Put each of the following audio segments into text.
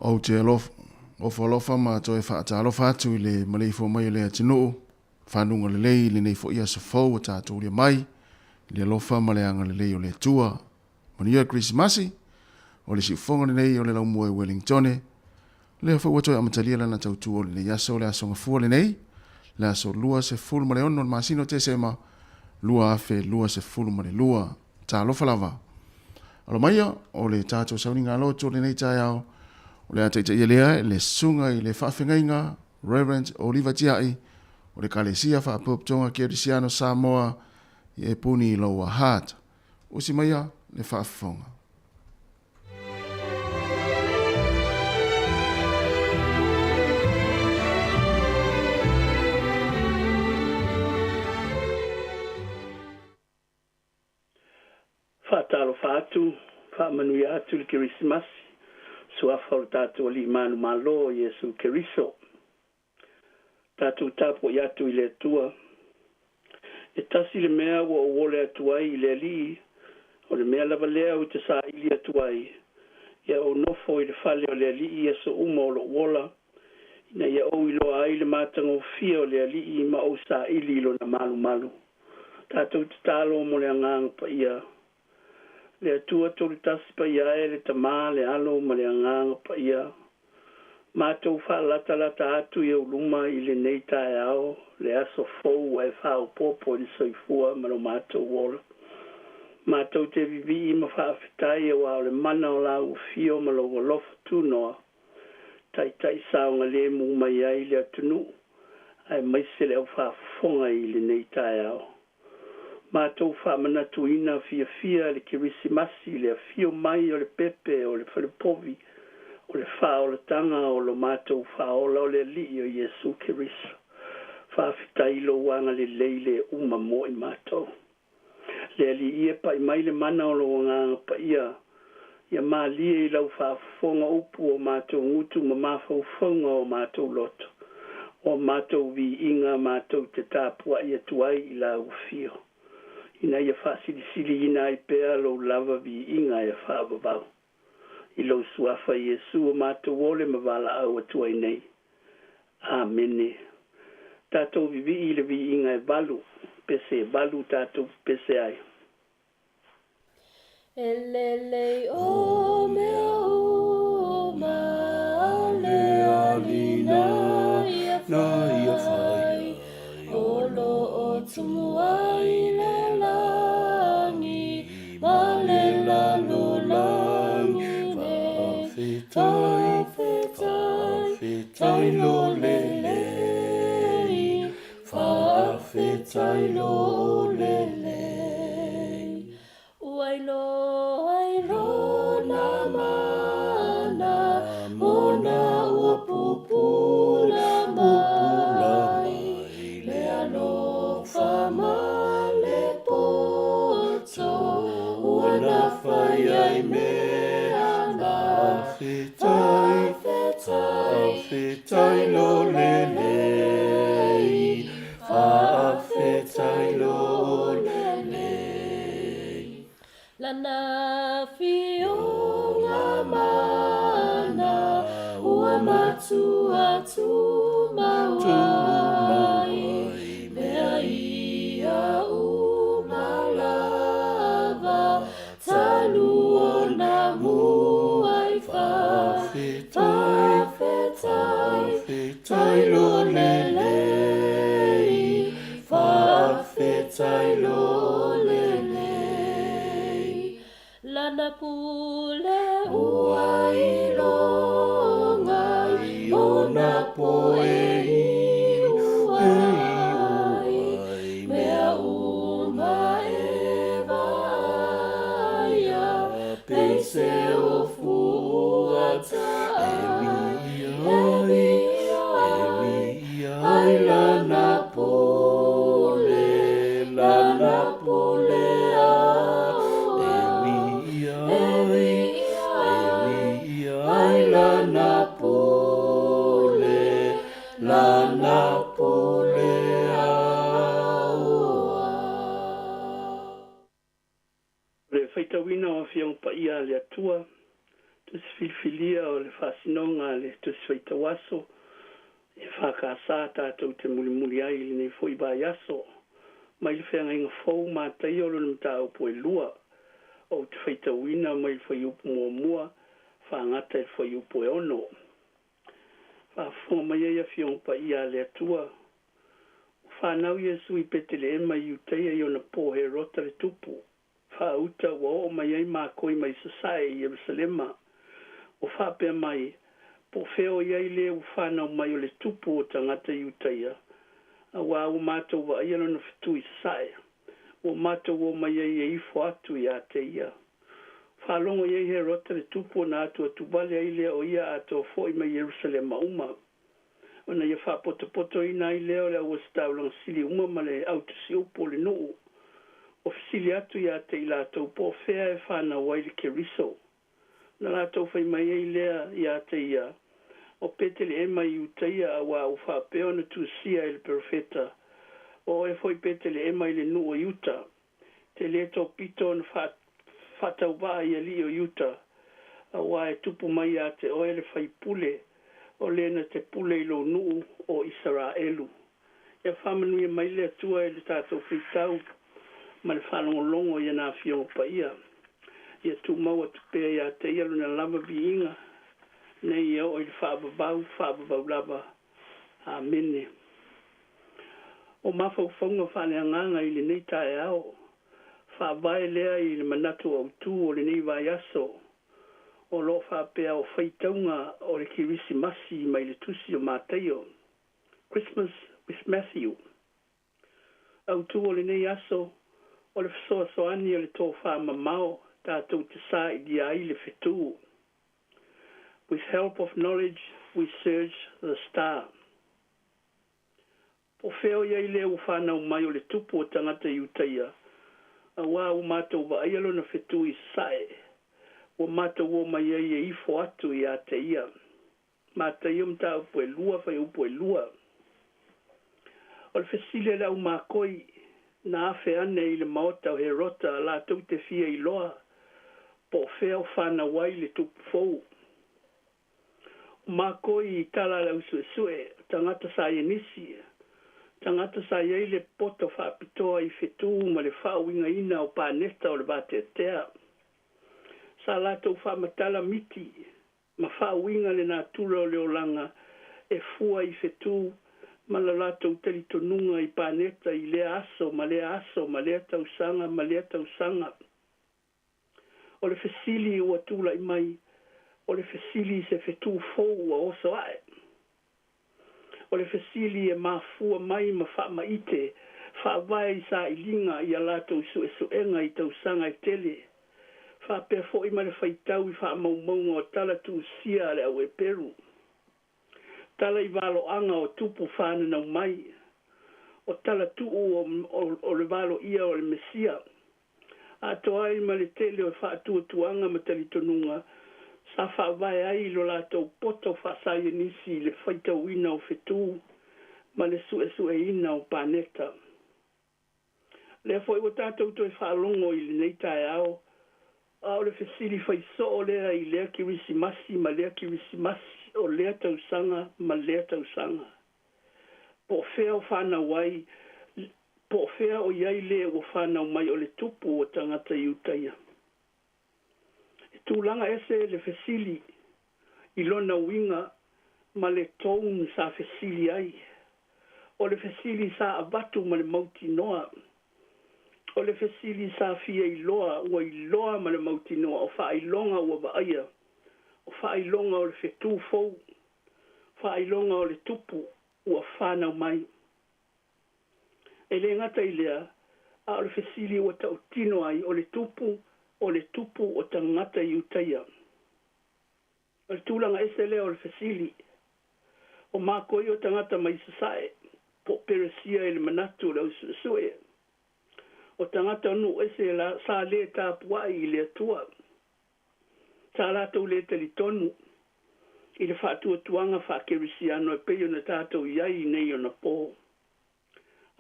Ou te ofo alofa ma toe faatalofa atu i le maleifua mai o le atunuu, fanuga lelei i lenei foi aso fou ua tatou ulia mai, i le alofa ma le agalelei o le Atua. Manuia le Kerisimasi, o le siufofoga lenei o le laumua i Wellingtone, lea foi ua toe amatalia lana tautua o lenei aso, le Aso Gafua lenei, le aso 26 o le masina o Tesema 2022. Talofa lava. Alo maia, o le tatou sauniga lotu o lenei taeao, o le a taitaia lea e le susuga i le faafegaiga Reverend Oliva Tia'i o le Ekalesia Faapopotoga Kerisiano Samoa ia e puni i Lower Hutt. Usi maia le faafofoga. Faatalofa atu, faamanuia atu le Kerisimasi, Suafa o le tatou Alii Manumalo o Iesu Keriso. Tatou tapuai atu i le Atua. E tasi le mea ua ou ole atu ai i le Alii, o le mea lava lea ou te saili atu ai, ia ou nofo i le fale o le Alii i aso uma o lou ola, ina ia ou iloa ai le matagofie o le Alii ma ou saili i lona malumalu. Tatou tatalo mo le Agaga Paia. Le Atua Tolutasi Paia e, le Tama, le Alo ma le Agaga Paia, matou faalatalata atu i ou luma i lenei taeao, le aso fou ua e faaopoopo i le soifua ma lo matou ola. Matou te vivii ma faafetai auā o le mana o Lau afio ma Lou alofa tunoa, taitai saogalemu mai ai le atunuu aemaise le au faafofoga i lenei taeao. Matou faamanatuina fiafia le Kerisimasi, le afio mai o le pepe o le falepovi o le faaolataga o lo matou Faaola o le Alii o Iesu Keriso. Faafetai i Lou agalelei le uma mo i matou. Le Alii e pai mai le mana o Lou Agaga Paia, ia malie i Lau faafofoga upu o matou gutu ma mafaufauga o matou loto, o a matou viiga matou te tapuai atu ai i Lau afio, ina ia faasilisiliina ai pea Lou lava viiga e faavavau. I Lou Suafa Iesu o matou ole ma valaau atu ai nei. Amene. Tatou vivii i le viiga e valu, pese e valu tatou pepese ai. E lelei o mea uma a le Alii na ia fai, o lo o tumu ai le lagi ma le lalolagi nei. Faafetai lo lelei, faafetai lo lelei. Ua iloa i lona mana, ona ua pupula mai le alofa ma le poto, ua nafa ai mea na. Faafetai lo lelei, faafetai lo lelei. Lana afioga mana ua matua tumau ai, mea ia uma lava, talu ona muai Faafetai lo lelei, faafetai lo lelei. Lana pule ua iloga i ona poe iu ai, mea uma e vaaia, pei se o fuata ai, e viia ai lana pule, lana pule aoao, e viia ai lana pule, lana pule aoao. O le faitauina o Afioga Paia a le Atua, Tusi Filifilia o le Faasinoga a le Tusi Faitauaso, EFKS tatou te mulimuli ai i lenei foi vaiaso. Mai le Feagaiga Fou, Mataio lona mataupu e lua. Ou te faitauina mai le fuaiupu muamua faagata i le fuaiupu e ono. Faafofoga mai ai Afioga Paia a le Atua. Ua fanau Iesu i Peteleema i Iutaia i ona po Herota le tupu. Faauta ua oo mai ai makoi mai Sasae i Ierusalema. Ua faapea mai, Po o fea o i ai le ua fanau mai o le Tupu o tagata Iutaia? Auā ua matou vaaia lona fetu i sasae, ua matou o mai ai e ifo atu iā te ia. Faalogo i ai Herota le tupu ona atuatuvale ai lea o ia atoa fo'i mai Ierusalema uma, ona ia faapotopotoina ai lea o le auositaulaga sili uma ma le autusiupu o le nuu. Ua fesili atu iā te i latou po o fea e fanau ai le Keriso. Ona latou fai mai ai lea iā te ia, O Peteleema i Iutaia, auā ua faapea ona tusia e le perofeta, O oe foi Peteleema i le nuu o Iuta, te lē topito ona faatauvaa i alii o Iuta, auā e tupu mai iā te oe le faipule o le na te pule i lou nuu o Isaraelu. Ia faamanuia mai le Atua i le tatou faitau ma le faalogologo i ana Afioga Paia. Ia tumau atu pea iā te Ia Lona lava viiga, nei e oo i le faavavau, faavavau lava. Amene. O mafaufauga faaleagaga i lenei taeao, faavae lea i le manatu autū o lenei vaiaso, o lo o faapea o faitauga o le Kerisimasi mai le Tusi o Mataio, Christmas with Matthew. Autū o lenei aso, o le fesoasoani a le tofā mamao tatou te sailia ai le fetū. With help of knowledge we search the star. Po o fea o i ai le ua fanau mai o le Tupu o tagata Iutaia, auā ua matou vaaia lona fetū i sasae, ua matou o mai ai e ifo atu iā te ia. Mataio mataupu e lua, fuaiupu e lua. O le fesili a le aumakoi, na afe ane i le maota o Herota latou te fia iloa po o fea o fanau ai le tupu fou. O makoi i tala a le ausuesue, o tagata saienisi, tagata sa i ai le poto faapitoa i fetū ma le faauigaina o paneta o le vateatea. Sa latou faamatala miti ma faauiga le natura o le olaga e fua i fetū ma la latou talitonuga i paneta i lea aso ma lea aso ma lea tausaga ma lea tausaga. O le fesili ua tula'i mai, o le fesili i se fetū fou ua oso a'e. O le fesili e mafua mai ma faamaite faavae i sailiga i a latou suesuega i tausaga e tele, faapea fo'i ma le faitau i faamaumauga o tala tusia a le au Eperu, tala i valoaga o tupu fananau mai, o tala tuu o le valoia o le Mesia, atoa ai ma le tele o faatuatuaga ma talitonuga sa faavae ai lo latou poto faasaienisi i le faitauina o fetū ma le suesueina o paneta. Lea foi ua tatou toe faalogo i lenei taeao, a o le fesili fai soo lea i lea Kerisimasi ma lea Kerisimasi, o lea tausaga ma lea tausaga. Po o fea o fanau ai, po o fea o i ai le ua fanau mai o le Tupu o tagata Iutaia. E tulaga ese le fesili i lona uiga ma le tone sa fesili ai. O le fesili sa avatu ma le mautinoa. O le fesili sa fia iloa, ua iloa ma le mautinoa o faailoga ua vaaia, o faailoga o le fetū fou, faailoga o le Tupu ua fanau mai. E lē gata i lea, a o le fesili ua tautino ai, o le Tupu, o le Tupu o tagata Iutaia. O le tulaga ese lea o le fesili. O makoi o tagata mai sasae, po o Peresia i le manatu o le ausuesue. O tagata o nuu ese sa lē tapua'i i le Atua. Sa latou lē talitonu i le faatuatuaga faakerisiano e pei ona tatou i ai nei onapō.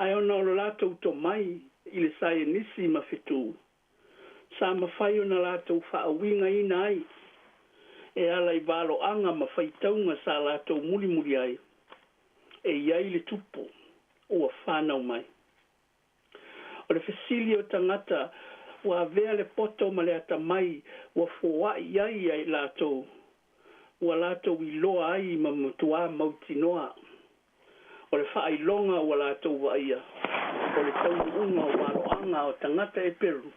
Ae ona o lo latou tomai i le saienisi ma fetū, sa mafai ona latou faauigaina ai e ala i valoaga ma faitauga sa latou mulimuli ai, e i ai le Tupu ua fanau mai. O le fesili o tagata ua avea le poto ma le atamai ua foa'i ai ia i latou, ua latou iloa ai ma matuā mautinoa. O le faailoga ua latou vaaia, o le taunuuga o valoaga o tagata Eperu,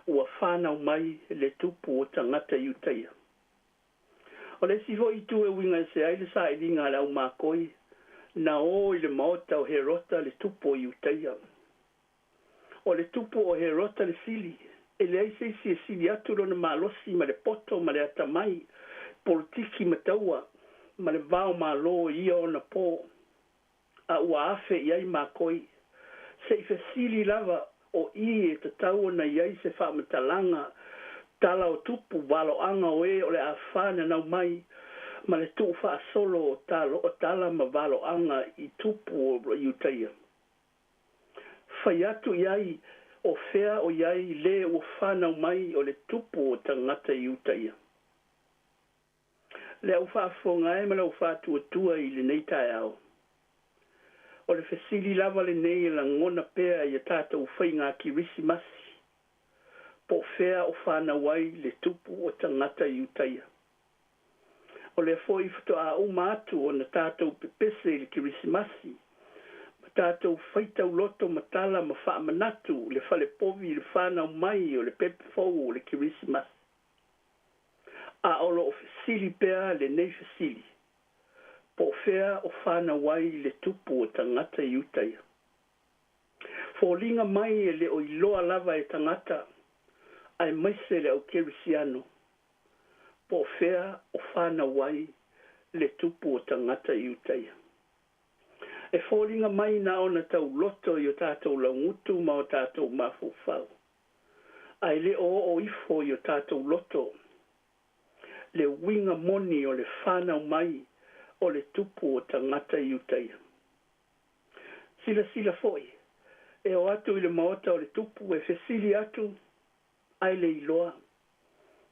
ua fanau mai le Tupu o tagata Iutaia. O le isi foi itu e uiga ese ai le sailiga a le au makoi, na o i le maota o Herota le tupu o Iutaia. O le tupu o Herota le sili, e leai se isi e sili atu lona malosi ma le poto ma le atamai, polotiki ma taua, ma le va o Malo i ia ona po. A ua afe i ai makoi. Se i fesili lava o i e tatau ona i ai se faamatalaga, tala o tupu, valoaga o e o le a fananau mai, ma le tuufaasolo o talo o tala ma valoaga i tupu o Iutaia. Fai atu i ai o fea o i ai le ua fanau mai o le tupu o tagata Iutaia. Le au faafofoga e ma le au faatuatua i lenei taeao. O le fesili lava lenei e lagona pea i a tatou faiga Kerisimasi, po o fea o fanau ai le tupu o tagata Iutaia. O lea foi faatoa uma atu ona tatou pepese i le Kerisimasi, ma tatou faitau loto ma tala ma faamanatu le falepovi i le fanau mai o le pepe fou o le Kerisimasi. A o loo fesili pea lenei fesili, po o fea o fanau ai le tupu o tagata Iutaia. Foliga mai e le o iloa lava e tagata, aemaise le au kerisiano, po o fea o fanau ai le tupu o tagata Iutaia. E foliga mai na ona tauloto i o tatou laugutu ma o tatou mafaufau, ae le o oo ifo i o tatou loto le uiga moni o le fanau mai o le tupu o tagata Iutaia. Silasila foi, e o atu i le maota o le tupu e fesili atu, ae le iloa.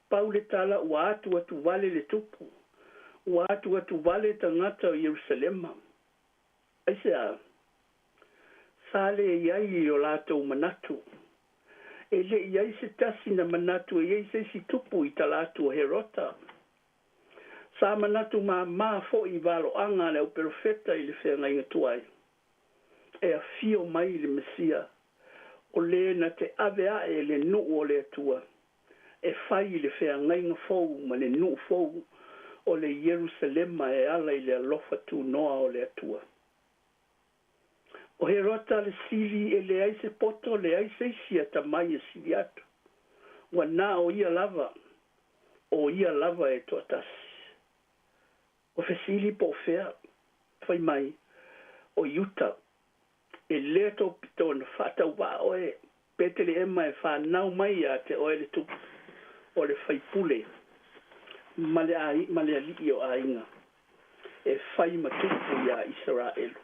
Pau le tala ua atu atu vale le tupu, ua atu atu vale tagata o Ierusalema. Aisea? Sa le i ai i o latou manatu. E le i ai se tasi na manatu e i ai se isi tupu i tala atu o Herota. Sa manatu māmā foi i valoaga a le au perofeta i le feagaiga tuai, e afio mai le Mesia, o le na te ave ae le nuu o le Atua, e fai le feagaiga fou ma le nuu fou o le Ierusalema e ala i le alofa tunoa o le Atua. O Herota le sili e leai se poto, leai se isi atamai e sili atu. Ua na o ia lava, o ia lava e toatasi. O fesili po o fea, fai mai, o Iuta, e le tōpito ona faatauvaa oe, Petelehema e fanau mai ia te oe le tupu o le faipule ma le, ai, ma le alii o aiga, e fai ma tupu iā Isaraelu.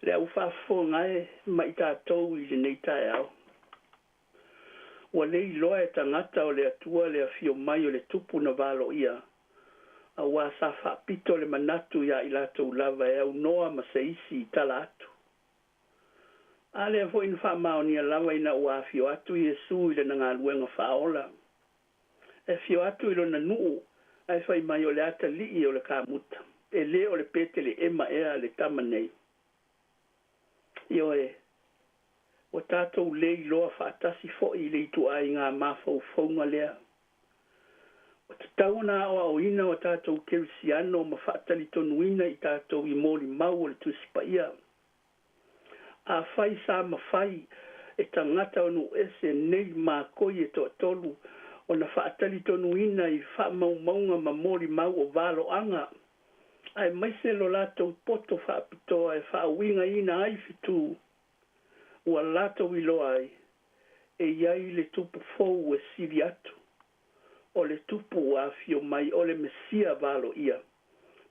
Le au faafofoga e ma i tatou i lenei taeao. Ua le iloa e tagata o le Atua le afio mai o le tupu na valoia, auā sa faapito le manatu iā i latou lava e aunoa ma se isi i tala atu. A lea foi na faamaonia lava ina ua afio atu Iesu i lana galuega faaola. E afio atu i lona nuu ae fai mai o le atalii o le kamuta, e le o le Petelehema ea le tama nei. Ioe, ua tatou le iloa faatasi foi i le ituaiga mafaufauga lea. Ua tatau ona aoaoina o tatou kerisiano ma faatalitonuina i tatou i molimau o le Tusi Paia. Afai sa mafai e tagata o nuu ese nei makoi e toatolu ona faatalitonuina i faamaumauga ma molimau o valoaga, aemaise lo latou poto faapitoa e faauigaina ai fetu ua latou iloa ai e i ai le tupu fou e sili atu, o le tupu ua afio mai o le Mesia valoia,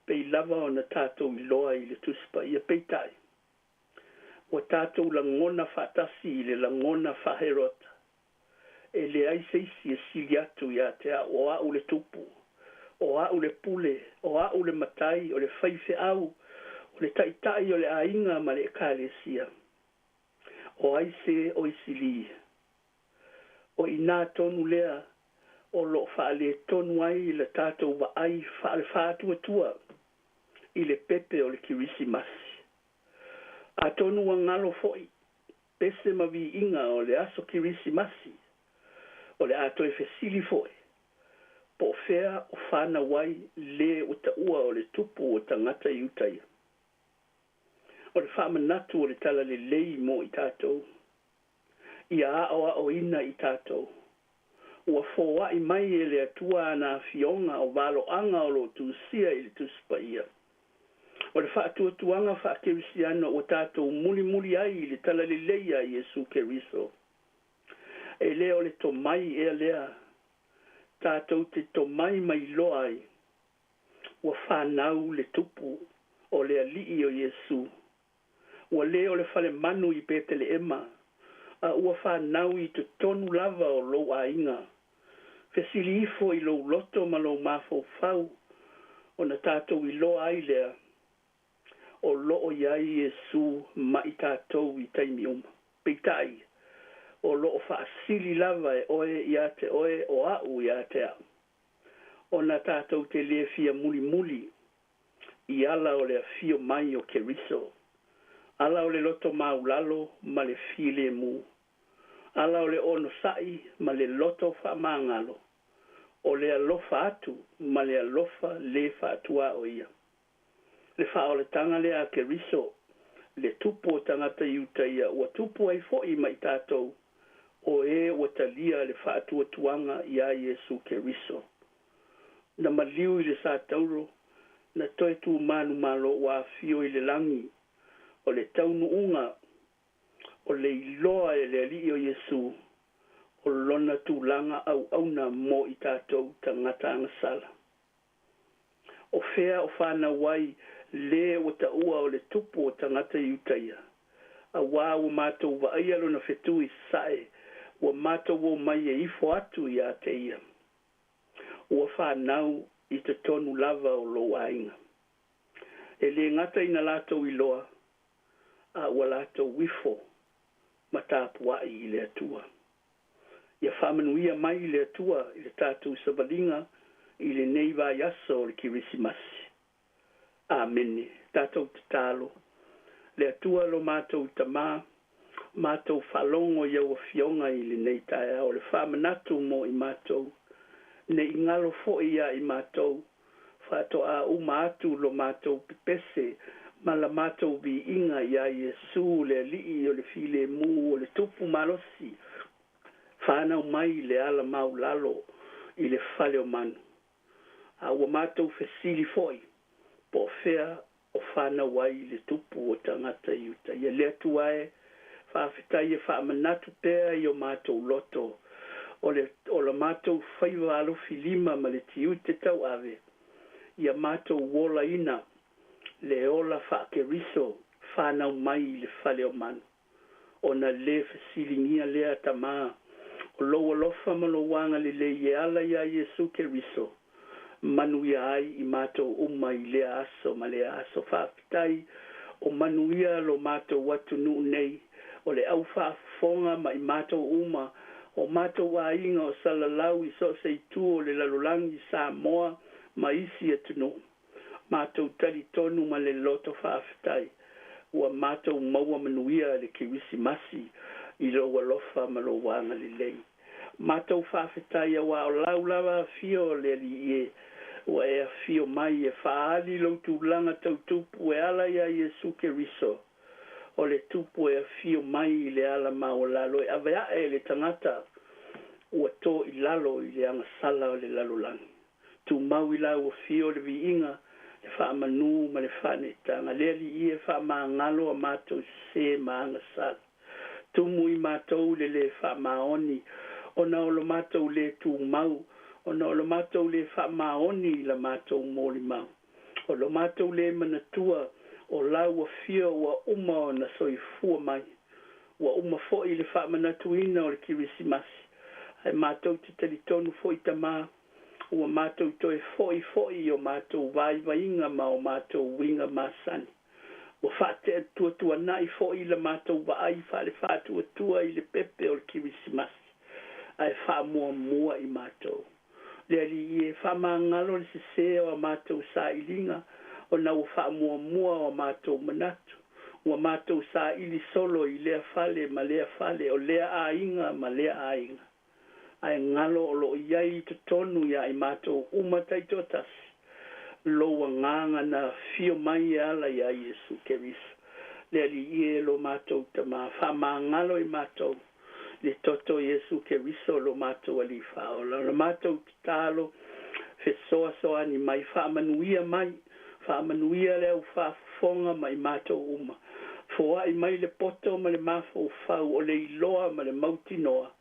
pei lava ona tatou iloa i le Tusi Paia. Peitai, ua tatou lagona faatasi i le lagona faa-Herota, e leai se isi e sili atu ia te au, o au le tupu, o au le pule, o au le matai, o le faifeau, o le taitai o le aiga ma le ekalesia. O ai se o isili? O inā tonu lea o loo faaletonu ai le tatou vaai faale-faatuatua i le pepe o le Kerisimasi. Atonu ua galo foi pese ma viiga o le aso Kerisimasi, o le a toe fesili foi, Po o fea o fanau ai lē ua taua o le tupu o tagata Iutaia? O le faamanatu o le Talalelei mo i tatou, ia aoaoina i tatou, ua foai mai e le Atua ana Afioga o valoaga o lo o tusia i le Tusi Paia. O le faatuatuaga faakerisiano ua tatou mulimuli ai i le Talalelei a Iesu Keriso. E lē o le tomai ea lea tatou te tomai ma iloa ai ua fanau le tupu o le Alii o Iesu. Ua lē o le falemanu i Peteleema, a ua fanau i totonu lava o lou aiga. Fesili ifo i lou loto ma lou mafaufau ona tatou iloa ai lea o lo o i ai Iesu ma i tatou i taimi uma. Peitai, o lo o faasili lava e oe ia te oe o a'u ia te a'u, ona tatou te lē fia mulimuli i ala o le afio mai o Keriso, ala o le loto maulalo ma le filemu, ala o le onosa'i ma le loto faamagalo, o le alofa atu ma le alofa lē faatuaoia. Le faaolataga lea a Keriso, le tupu o tagata Iutaia, ua tupu ai fo'i ma i tatou o ē ua talia le faatuatuaga iā Iesu Keriso. Na maliu i le satauro, na toe tumanumalo ua afio i le lagi. O le taunuuga o le iloa e le Alii o Iesu o lona tulaga auauna mo i tatou tagata agasala. O fea o fanau ai lē ua taua o le tupu o tagata Iutaia? Auā ua matou vaaia lona fetu i sasae, ua matou omai e ifo atu iā te ia. Ua fanau i totonu lava o lou aiga. E lē gata ina latou iloa, a ua latou ifo ma tapua'i i le Atua. Ia faamanuia mai le Atua i le tatou savaliga i lenei vaiaso o le Kerisimasi. Amene. Tatou tatalo. Le Atua lo matou Tamā, matou faalogo i au Afioga i lenei taeao, le faamanatu mo i matou, ne i galo foi iā i matou, faatoā uma atu lo matou pepese ma la matou viiga iā Iesu le Alii o le filemu o le Tupu malosi, fanau mai le ala maulalo i le fale o manu. A ua matou fesili foi, po o fea o fanau ai le tupu o tagata Iutaia? Le Atua e, faafetai e faamanatu pea i o matou loto o le o la matou faiva alofilima ma le tiute tauave, ia matou olaina le ola faa-Keriso fanau mai i le fale o manu. Ona lē fesiligia lea, Tamā, o lou alofa ma lou agalelei e ala iā Iesu Keriso, manuia ai i matou uma i lea aso ma lea aso. Faafetai o manuia lo matou atunuu nei, o le au faafofoga ma i matou uma, o matou aiga o salalau i so o se itu o le lalolagi, Samoa ma isi atunuu. Matou talitonu ma le loto faafetai ua matou maua manuia le Kerisimasi i lou alofa ma lou agalelei. Matou faafetai auā o lau lava afio le Alii e, ua e afio mai e faaali lou tulaga tau tupu e ala iā Iesu Keriso, o le tupu e afio mai i le ala maualalo e ave ae le tagata ua to i lalo i le agasala o le lalolagi. Tumau i lau afio le viiga, le faamanū ma le faaneetaga. Le Alii e, faamagalo a matou sesē ma agasala. Tumu i matou le lē faamaoni, ona o lo matou lē tumau, ona o lo matou lē faamaoni i la matou molimau. O lo matou lē manatua o lau afio ua uma ona soifua mai. Ua uma foi le faamanatuina o le Kerisimasi, ae matou te talitonu foi, Tamā, ua matou toe fo'i foi i o matou vaivaiga ma o matou uiga masani. Ua faateatuatuana'i foi la matou vaai faalefaatuatua i le pepe o le Kerisimasi, ae faamuamua i matou. Le Alii e, faamagalo le sesē o a matou sailiga, ona ua faamuamua o a matou manatu. Ua matou saili solo i lea fale ma lea fale, o lea aiga ma lea aiga. Ae galo o lo o i ai i totonu iā i matou uma taitoatasi Lou Agaga na afio mai e ala iā Iesu Keriso, le Alii e lo matou Tama, faamagalo i matou i le toto o Iesu Keriso lo matou Alii Faaola. O la matou tatalo, fesoasoani mai, faamanuia mai, faamanuia le au faafofoga ma i matou uma. Foai mai le poto ma le mafaufau o le iloa ma le mautinoa,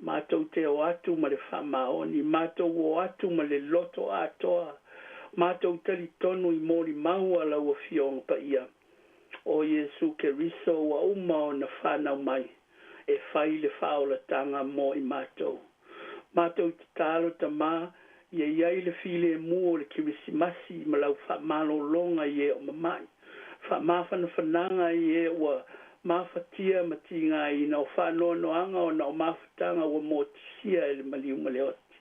Matou te o atu ma le faamaoni, matou o atu ma le loto atoa, matou talitonu i molimau a lau Afioga Paia, o Iesu Keriso ua uma ona fanau mai e fai le faaolataga mo i matou. Matou tatalo, Tama, ia i ai le filemu o le Kerisimasi ma lau faamalologa i e o mama'i, faamafanafanaga i e ua mafatia ma tigaina o faanoanoaga ona o mafutaga ua motusia e le maliu ma le oti.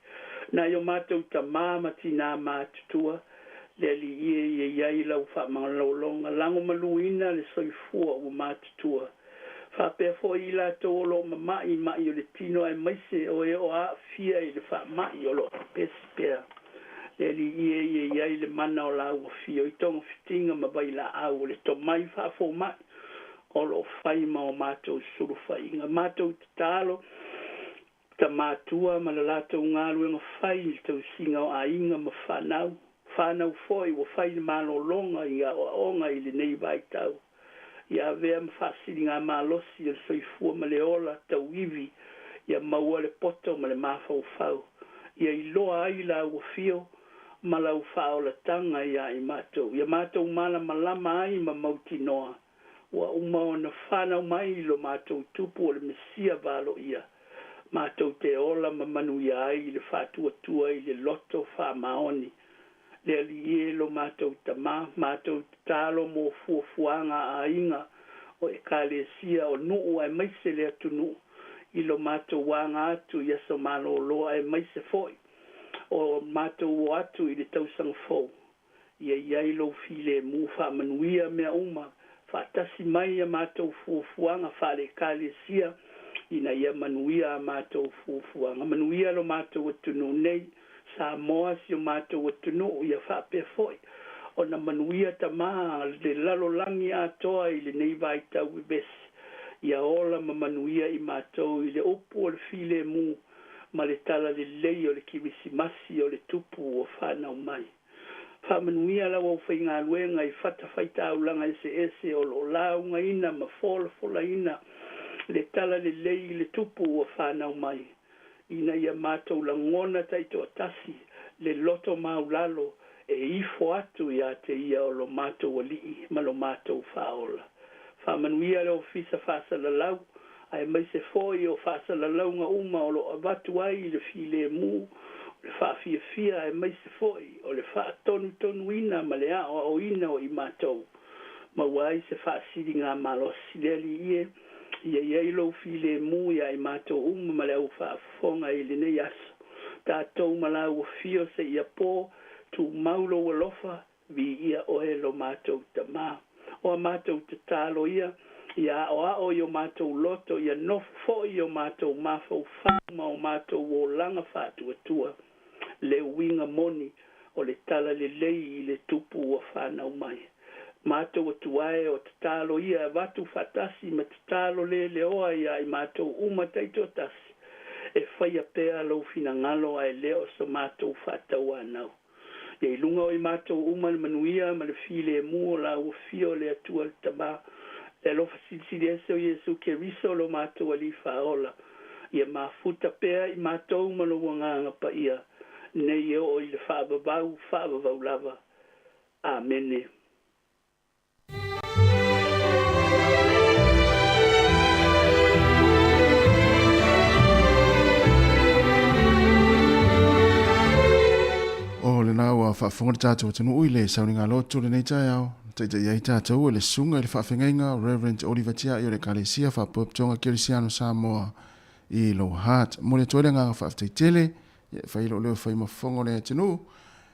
Nai o matou tama ma tinā matutua, le Alii e, ia i ai lau faamalologa, lagomaluina le soifua ua matutua. Faapea foi i latou o lo o mama'i i ma'i o le tino aemaise o e o aafia i le faama'i o lo o pepesi pea. Le Alii e, ia i ai le mana o Lau Afio i togafitiga ma vailaau o le tomai faafoma'i o lo o fai ma o matou sulufaiga. Matou tatalo, Tamatua ma le latou galuega fai i le tausiga o aiga ma fanau, fanau foi ua fai le malologa i aoaoga i lenei vaitau, ia avea ma faasiligamalosi o le soifua ma le ola tauivi, ia maua le poto ma le mafaufau, ia iloa ai lau afio ma lau faaolataga iā i matou, ia matou malamalama ai ma mautinoa Ua uma ona fanau mai lo matou Tupu o le Mesia valoia, matou te ola ma manuia ai i le faatuatua i le loto faamaoni. Le Alii e lo matou Tama, matou tatalo mo fuafuaga a aiga, o Ekalesia, o nuu aemaise le atunuu, i lo matou aga atu i aso malolo aemaise foi o matou o atu i le tausaga fou. Ia i ai lou filemu, faamanuia mea uma, faatasi mai a matou fuafuaga faale-Ekalesia, ina ia manuia a matou fuafuaga. Manuia lo matou atunuu nei, Samoa, si o matou atunuu, ia faapea foi ona manuia Tama le lalolagi atoa i lenei vaitau vevesi. Ia ola ma manuia i matou i le upu o le filemu ma le talalelei o le Kirisimasi o le Tupu ua fanau mai. Faamanuia lau aufaigaluega i fatafaitaulaga eseese o lo o laugaina ma folafolaina le talalelei i le Tupu ua fanau mai, ina ia matou lagona taitoatasi le loto maulalo e ifo atu ia te Ia o lo matou Alii ma lo matou Faaola. Faamanuia le Ofisa Faasalalau aemaise foi o faasalalauga uma o lo o avatu ai le filemu, o le faafiafia aemaise foi o le faatonutonuina ma le aoaoina o i matou, maua ai se faasiligamalosi. Le Alii e, ia i ai lou filemu iā i matou uma ma le au faafofoga i lenei aso, tatou ma lau afio seia po, tumau lou alofa, Viia oe lo matou Tama. O a matou tatalo ia, ia aoao i o matou loto, ia nofo foi i o matou mafaufau ma o matou olaga faatuatua le uiga moni o le talalelei i le Tupu ua fanau mai. Matou atuae o tatalo ia e avatu faatasi ma tatalo leleoa ia i matou uma taitoatasi, e faia pea lou finagalo ae le o so matou faatauanau. Ia i luga o i matou uma le manuia ma le filemu o lau Afio o le Atua le Tama, le alofa silisili ese o Iesu Keriso lo matou Alii Faaola, ia mafuta pea i matou ma lou Agaga Paia, nei e oo i le faavavau, faavavau lava. Amene. O lena ua faafofoga le tatou atunuu i le sauniga lotu o lenei taeao. Na taitaia ai tatou e le Susuga i le Faafeagaiga Reverend Oliver Tia'i o le Ekalesia Faapotopotoga Kerisiano Samoa i Lower Hutt. Momoli atu ai le agaga faafetai tele e fai ai lou leo e fai ma fofoga o le atunuu.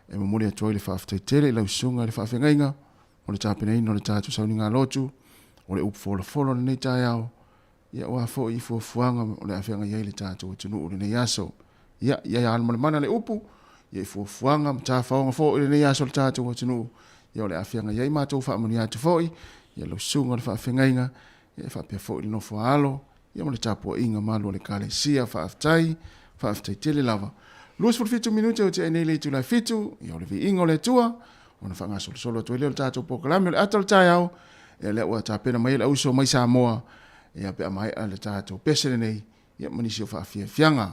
E momoli atu ai le faafetai tele i lau Susuga i le Faafeagaiga mo le tapenaina o le tatou sauniga lotu o le upu folafola o lenei taeao. Ia, aua foi i fuafuaga o le a feagai ai le tatou atunuu i lenei aso. Ia, ia ia mana le upu, ia i fuafuaga ma tafaoga foi i lenei aso o le tatou atunuu, ia o le a feagai ai matou faamanuia atu foi, ia lau susuga i le faafeagaiga, ia e faapea foi i le nofo a alo, ia ma le tapuaiga malu a le Ekalesia. Faafetai, faafetai tele lava. 27 minute o tea nei le itula e 7, ia o le viiga o le Atua, ona faagasolosolo atu ai lea o le tatou polokalame o le ata o le taeao, ia lea ua tapena mai ai le auso mai Samoa, ia pe a maea le tatou pese lenei, ia ma nisi o faafiafiaga.